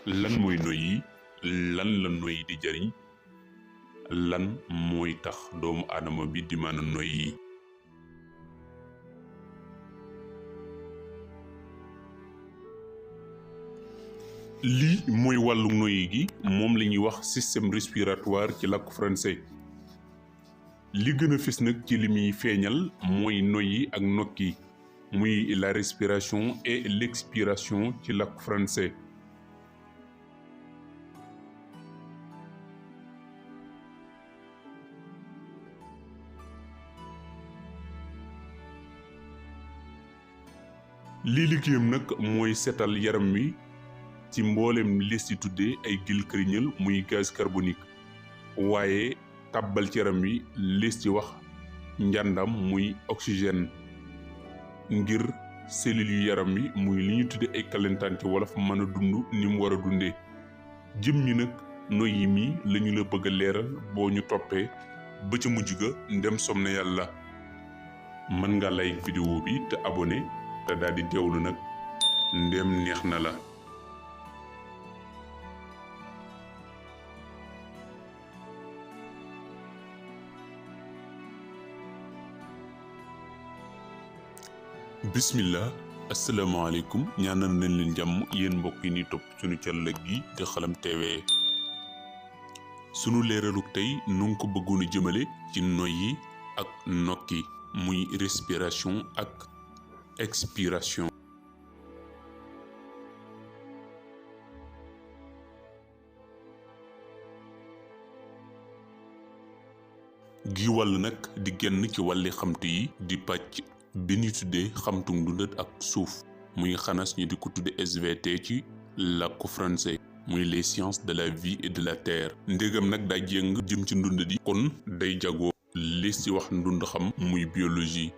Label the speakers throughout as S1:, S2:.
S1: lan mooy noyyi, lan la noyyi di jariñ, lan mooy tax doomu aadama bi di mën a noyyi. lii mooy wàllu noyyi gi, moom la ñuy wax système respiratoire ci làkku français. li gën a fës nag ci li muy feeñal mooy noyyi ak nokki, muy la respiration et l'expiration ci làkku français. lii liggéeyam nag mooy setal yaram wi ci mboolem lis ci tuddee ay gilkiriñal muy gaz carbonique, waaye tàbbal ci yaram wi lis ci wax njàndam muy oxygène, ngir cellules yu yaram wi muy li ñu tuddee ay kalentaan ci wolof mën a dund ni mu war a dundee. jëm ñi nag noyyi mi lañu la bëgg a leeral boo ñu toppee ba ca mujj ga ndem som na yàlla. mën nga like vidéo bi te abonné te daal di teewlu nag ndem neex na la. bismillah, asalaamaaleykum, ñaanal nañ leen jàmm yéen mbokk yi ni topp suñu càll gi di Xalam TV. sunu leeraluk tey nu ngi ko bëggoon a jëmale ci noyyi ak nokki, muy respiration ak expiration. gi wàll nag di genn ci wàlli xamtu yi di pàcc bi ñu tuddee xamtu dundat ak suuf, muy xanas ñu di ko tudde SVT ci làkku français, muy les sciences de la vie et de la terre. ndégam nag daa jéng jëm ci ndundat yi, kon day jagoo lis ci wax ndund xam muy biologie.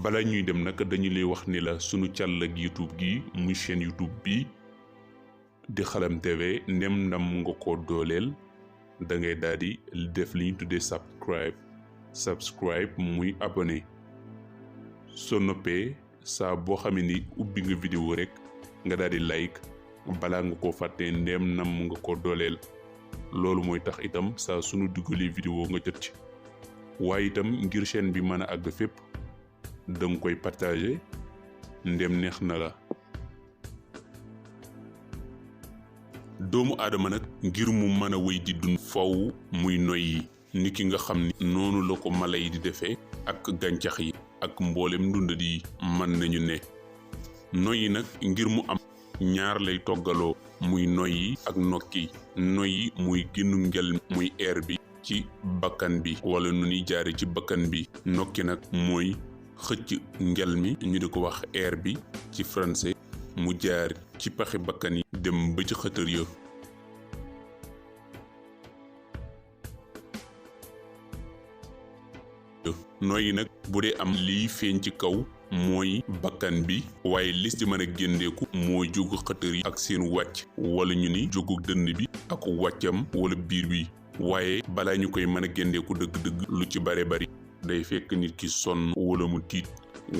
S1: bala ñuy dem nag dañu lay wax ni la sunu càll ak YouTube gi muy chaîne YouTube bi di Xalam TV, ndem ndam nga ko dooleel da ngay daal di def li ñu tuddee subscribe muy abonné. soo noppee saa boo xamee ni ubbi nga vidéo rek nga daal di like balaa nga koo fàtte ndem nam nga ko dooleel. loolu mooy tax itam saa sunu dugalee vidéo nga jot ci. waaye itam ngir chaîne bi mën a àgg fépp danga koy partager ndem neex na la. doomu aadama nag ngir mu mën a wéy di dund faw muy noyyi, ni ki nga xam ni noonu la ko mala yi di defee ak gàncax yi ak mboolem ndundat yi mën nañu ne. noyyi nag ngir mu am ñaar lay toggaloo, muy noyyi ak nokki. noyyi muy génnu ngel muy air bi ci bakkan bi wala nu ñuy jaare ci bakkan bi. nokki nag mooy xëcc ngel mi ñu di ko wax air bi ci français, mu jaar ci paxi bakkan yi dem ba ci xëtër ya. noyyi nag bu dee am liy feeñ ci kaw mooy bakkan bi, waaye lis ci mën a géndeeku mooy jógu xëtër yi ak seen wàcc, wala ñu ni jógu dënn bi ak wàccam wala biir bi. waaye balaa ñu koy mën a géndeeku dëgg-dëgg lu ci bare bari day fekk nit ki sonn wala mu tiit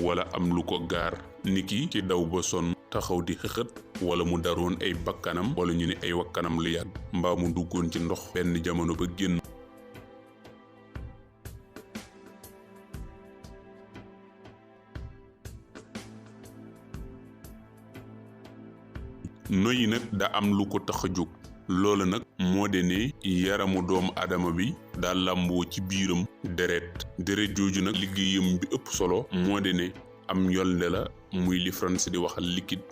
S1: wala am lu ko gaar, niki ci daw ba sonn taxaw di xëxët, wala mu daroon ay bakkanam wala ñu ne ay wakkanam lu yàgg, mbaa mu duggoon ci ndox benn jamono ba génn. noyyi nag daa am lu ko tax a jóg. loolu nag moo de ne yaramu doomu aadama bi daa làmboo ci biiram deret jooju nag liggéeyam bi ëpp solo moo de ne am yolnde la, muy li France di wax liquide,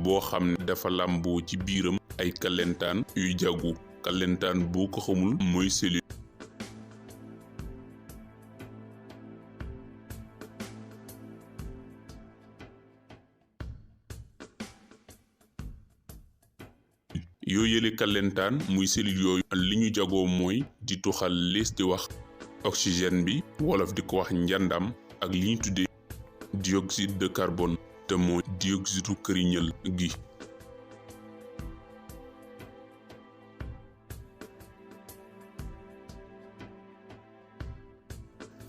S1: boo xam ne dafa làmboo ci biiram ay kalentaan yuy jàggu. kalentaan boo ko xamul mooy cellule. yooyu yële kalentaan muy cellule yooyu li ñu jagoo mooy di tuxal lis di wax oxygène bi, wolof di ko wax njàndam, ak li ñu tuddee dioxyde de carbone te mooy dioxyde këriñal gi.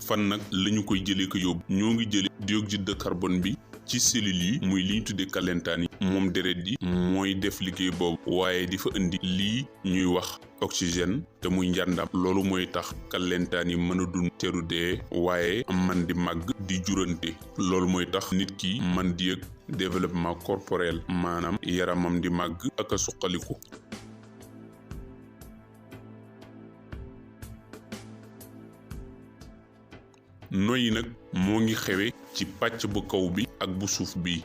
S1: fan nag lañu koy jëlee ko yóbbu ñoo ngi jëlee dioxyde de carbone bi ci cellules yi muy li ñu tuddee kallentaan yi moom deret yi mooy def liggéey boobu waaye di fa indi lii ñuy wax oxygène te muy njàndam loolu mooy tax kallentaan yi mën a dund teru dee waaye man di màgg di jurante loolu mooy tax nit ki man di yëg développement corporel maanaam yaramam di màgg ak a suqaliku. noyyi nag moo ngi xewe ci pàcc bu kaw bi ak bu suuf bi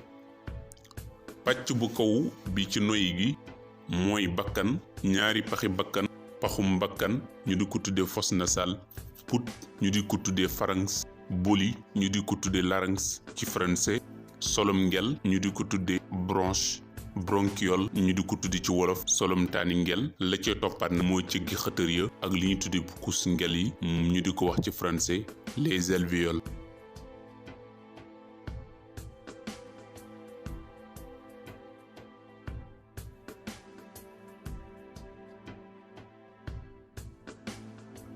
S1: pàcc bu kaw bi ci noyyi gi mooy bakkan ñaari paxi bakkan paxum bakkan ñu di ko tuddee fosse nasale put ñu di ko tuddee pharynx boli ñu di ko tuddee larynx ci français solom ngel ñu di ko tuddee bronche bronchiole ñu di ko tuddi ci wolof solom taani ngel la cee toppaat na moo cëggi xëtër ya ak li ñu tuddi bukkus ngel yi ñu di ko wax ci français les alvéoles.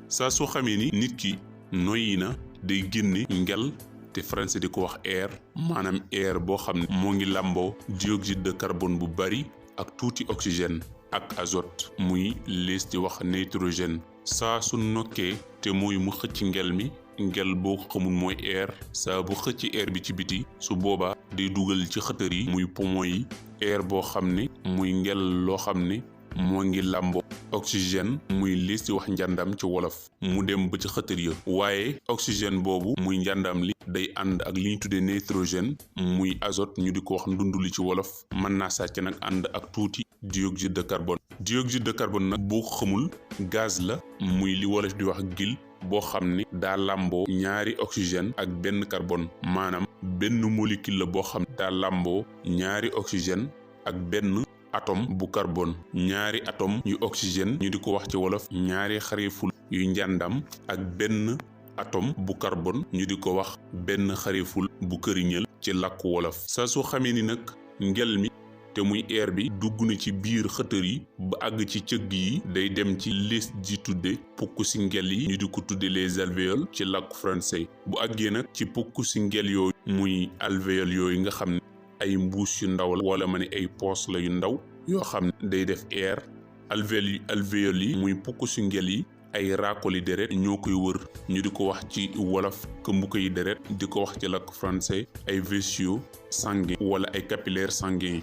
S1: saa soo xamee ni nit ki noyyi na day génne ngel te français di ko wax air maanaam air boo xam ne moo ngi làmboo dioxyde de carbone bu bari ak tuuti oxygène ak azote muy lees di wax nitrogène saa su nokkee te mooy mu xëcc ngel mi ngel boo xamul mooy air saa bu xëcc air bi ci biti su boobaa day dugal ci xëtër yi muy poumon yi air boo xam ne muy ngel loo xam ne moo ngi làmboo oxygène muy liis di wax njàndam ci wolof mu dem ba ci xëtër ya waaye oxygène boobu muy njàndam li day ànd ak li ñu tuddee nitrogène muy azote ñu di ko wax ndunduli ci wolof mën naa sàcc nag ànd ak tuuti dioxyde de carbone. dioxyde de carbone nag boo xamul gaz la muy li wolof di wax gil boo xam ne daa làmboo ñaari oxygène ak benn carbone maanaam benn molécule la boo xam ne daa làmboo ñaari oxygène ak benn atome bu carbone ñaari atome yu oxygène ñu di ko wax ci wolof ñaari xareful yu njàndam ak benn atome bu carbone ñu di ko wax benn xareful bu këriñal ci làkku wolof saa soo xamee ni nag ngel mi te muy air bi dugg na ci biir xëtër yi ba àgg ci cëgg yi day dem ci lees ji tudde pukk si ngel yi ñu di ko tudde les alvéoles ci làkku français bu àggee nag ci pukk si ngel yooyu muy alvéoles yooyu nga xam ne ay mbuus yu ndaw la wala ma ne ay poos la yu ndaw yoo xam ne day def air alvéoles yi muy pukk si ngel yi ay raakoli deret ñoo koy wër ñu di ko wax ci wolof këmbuko yi deret di ko wax ci làkku français ay vaisseaux sanguins wala ay capillaires sanguins.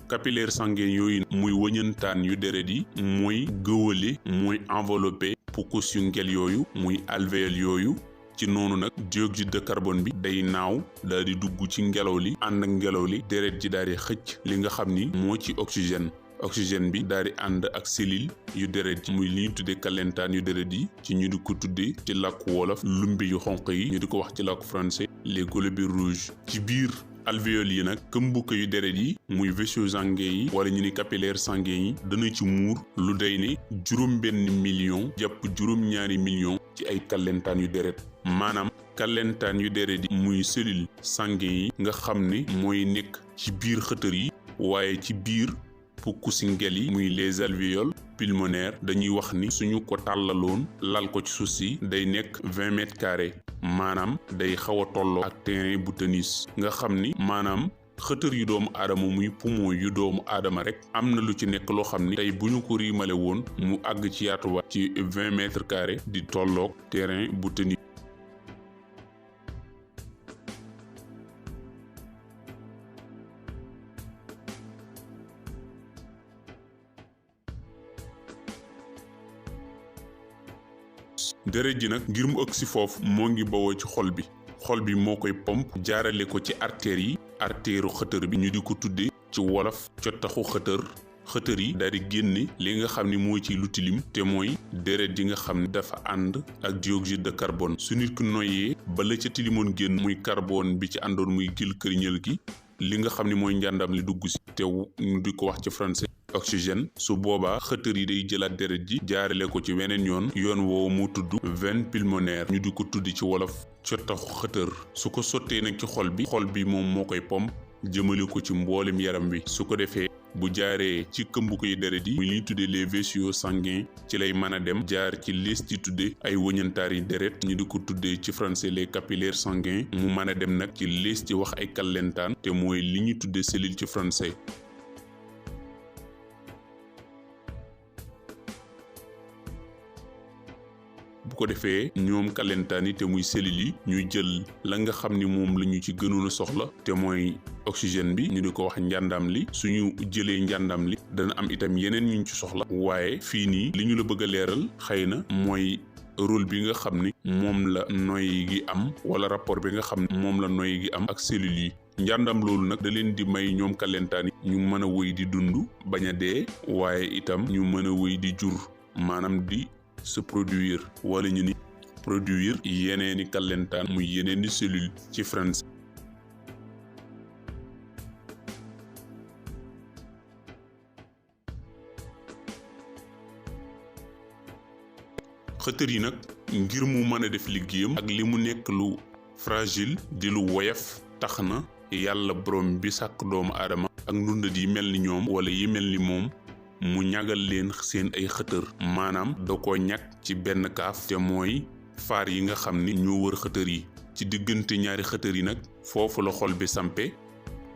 S1: capillaires sanguins yooyu muy wëñantaan yu deret yi mooy gëwale mooy enveloppé pukkus yu ngel yooyu muy alvéoles yooyu ci noonu nag dioxyde de carbone bi day naaw daal di dugg ci ngelaw li ànd ak ngelaw li deret ji daal di xëcc li nga xam ni moo ci oxygène bi daal di ànd ak cellule yu deret yi muy li ñu tuddee kallentaan yu deret yi ci ñu di ko tuddee ci làkku wolof lumbi yu xonq yi ñu di ko wax ci làkku français les globules rouges ci biir alvéoles yi nag këmbuko yu deret yi muy vaisseaux sanguins yi wala ñu ni capillaires sanguins yi dana ci muur lu day ne juróom-benn million jàpp juróom-ñaari million ci ay kallentaan yu deret maanaam kallentaan yu deret yi muy cellules sanguins yi nga xam ne mooy nekk ci biir xëtër yi waaye ci biir pukku si ngel yi muy les alvéoles pulmonaires dañuy wax ni suñu ko tàllaloon lal ko ci suuf si day nekk 20 mètres carrés maanaam day xaw a tolloo ak terrain bu tennis nga xam ni maanaam xëtër yu doomu aadama muy poumon yu doomu aadama rek am na lu ci nekk loo xam ni tey bu ñu ko riimale woon mu àgg ci yaatuwaat ci 20 mètres carrés di tolloog terrain bu tennis. deret ji nag ngir mu ëgg si foofu moo ngi bawoo ci xol bi moo koy pompe jaarale ko ci artères yi artèru xëtër bi ñu di ko tuddee ci wolof cottaxu xëtër yi daal di génne li nga xam ni moo ci lu tilim te mooy deret ji nga xam ne dafa ànd ak dioxyde de carbone su nit ki noyyee ba la ca tilimoon génn muy carbone bi ci àndoon muy gil këriñal gi li nga xam ni mooy njàndam li dugg si te ñu di ko wax ci français oxygène su boobaa xëtër yi day jëlaat deret ji jaarale ko ci weneen yoon woowu mu tudd veine pulmonaire ñu di ko tudd ci wolof cottaxu xëtër su ko sottee nag ci xol bi moom moo koy pompe jëmale ko ci mboolem yaram wi. su ko defee bu jaaree ci këmbukoy deret yi muy li ñuy tuddee les vaisseaux sanguins ci lay mën a dem jaar ci liis ci tuddee ay wëñantaar yi deret ñu di ko tuddee ci français les capillaires sanguins mu mën a dem nag ci liis ci wax ay kallentaan te mooy li ñuy tuddee cellule ci français. bu ko defee ñoom kallentaan yi te muy cellules yi ñuy jël la nga xam ni moom la ñu ci gënoon a soxla te mooy oxygène bi ñu di ko wax njàndam li suñu jëlee njàndam li dana am itam yeneen ñu ci soxla waaye fii nii li ñu la bëgg a leeral xëy na mooy rôle bi nga xam ni moom la noyyi gi am wala rapport bi nga xam ne moom la noyyi gi am ak cellules yi. njàndam loolu nag da leen di may ñoom kallentaan yi ñu mën a wéy di dund bañ a dee waaye itam ñu mën a wéy di jur maanaam di se produire wala ñu ni produire yeneeni kallentaan muy yeneeni cellule ci français. xëtër yi nag ngir mu mën a def liggéeyam ak li mu nekk lu fragile di lu woyof tax na yàlla borom bi sàkk doomu aadama ak ndundat yi mel ni ñoom wala yi mel ni moom mu ñagal leen seen ay xëtër maanaam da ko ñag ci benn kaaf te mooy faar yi nga xam ni ñoo wër xëtër yi ci diggante ñaari xëtër yi nag foofu la xol bi sampe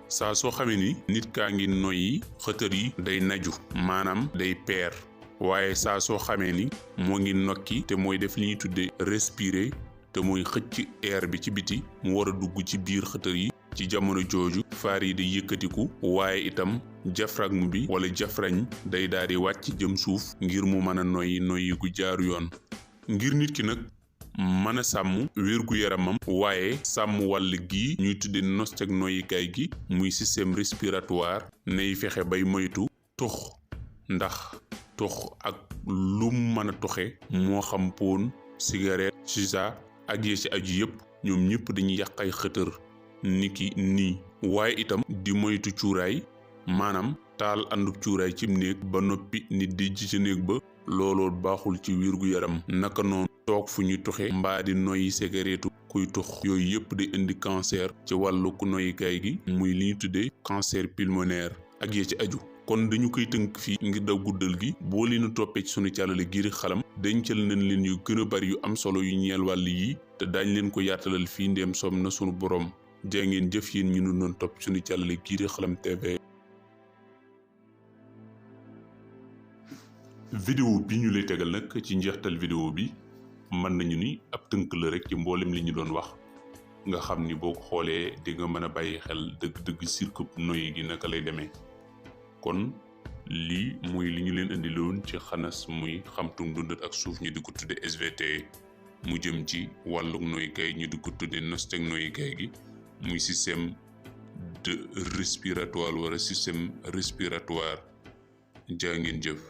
S1: saa soo xamee ni nit kaa ngi noyyi xëtër yi day naju maanaam day peer waaye saa soo xamee ni moo ngi nokki te mooy def li ñuy tuddee respirer te mooy xëcc air bi ci biti mu war a dugg ci biir xëtër yi ci jamono jooju faar yi day yëkkatiku waaye itam diaphragme bi wala diaphragme day daal di wàcc jëm suuf ngir mu mën a noyyi gu jaaru yoon. ngir nit ki nag mën a sàmm wérgu yaramam waaye sàmm wàll gi ñuy tudde nos ak noyyikaay gi muy système respiratoire nay fexe bay moytu tux ndax tux ak lu mën a toxe moo xam poon cigarette chicha ak yi ci aju yëpp ñoom ñëpp dañuy yàq ay xëtër niki nii waaye itam di moytu cuuraay maanaam taal àndub cuuraay cim néeg ba noppi nit di ji ci néeg ba looloo baaxul ci wérgu yaram naka noonu toog fu ñuy toxe mbaa di noyyi cigarette kuy tux yooyu yëpp di indi cancer ci wàllu ku noyyikaay gi muy li ñu tuddee cancer pulmonaire ak yi ci aju. kon dañu koy tënk fii ngir daw guddal gi boo leen toppee ci sunu càllale Giiri Xalam dencal nañ leen yu gën a bari yu am solo yu ñeel wàll yi te daañ leen ko yaatalal fii ndéem som na sunu borom jaa ngeen jëf yéen ñu nu doon topp sunu càllale Giiri Xalam TV. vidéo bi ñu lay tegal nag ci njeextal vidéo bi mën nañu ni ab tënk la rek ci mboolem li ñu doon wax nga xam ni boo ko xoolee di nga mën a bàyyi xel dëgg-dëgg circuit noyyi gi naka lay demee. kon lii muy li ñu leen indiloon ci xanas muy xamtum dundat ak suuf ñu di ko tudde SVT mu jëm ci wàllug noyyikaay ñu di ko tudde nosteg noyyikaay gi muy système de respiratoire wala système respiratoire jaa ngeen jëf.